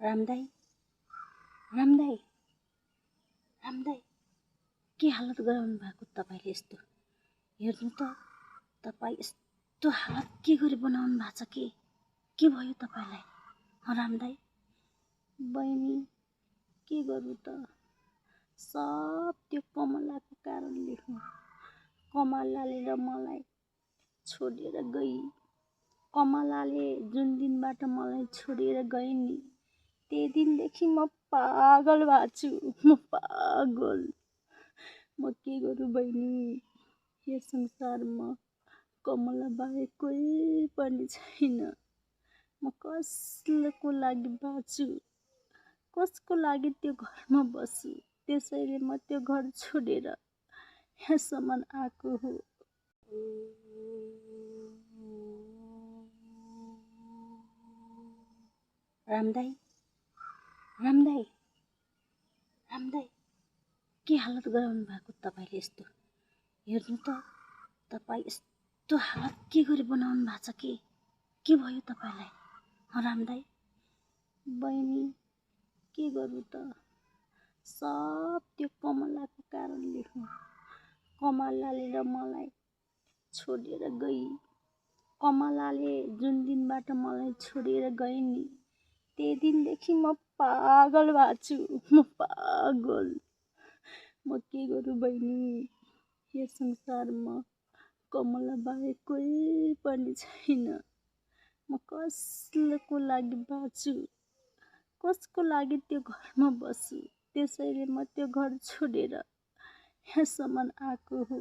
रामदाई रामदाई रामदाई के हालत गराउनु भएको तपाईले यस्तो हेर्नु त तपाई यस्तो हालत के गरी बनाउनु भएको छ के भयो तपाईलाई रामदाई बहिनी के गर्नु त सब त्यो कमलाको कारणले हो कमलाले र मलाई छोडेर गई कमलाले जुन दिनबाट मलाई छोडेर गई नि त्यही दिनदेखि म पागल भएको छु म पागल म के गरौँ बहिनी यो संसारमा कमला बाहेक कोही पनि छैन म कसको लागि बाँच्छु कसको लागि त्यो घरमा बस्छु त्यसैले म त्यो घर छोडेर यहाँसम्म आएको हो रामदाई रामदाई रामदाई के हालत गराउनु भएको तपाईले यस्तो हेर्नु त तपाई यस्तो हालत के गरी बनाउनु भएको छ के भयो तपाईलाई रामदाई बहिनी के गर्नु त सब त्यो कमलाको कारणले हो कमलाले र मलाई छोडेर गई कमलाले जुन दिनबाट मलाई छोडेर गई नि त्यही दिनदेखि म पागल भएको छु म पागल म के गरौँ बहिनी यो संसारमा कमला बाहेक कोही पनि छैन म कसको लागि बाँच्छु कसको लागि त्यो घरमा बस्छु त्यसैले म त्यो घर छोडेर यहाँसम्म आएको हो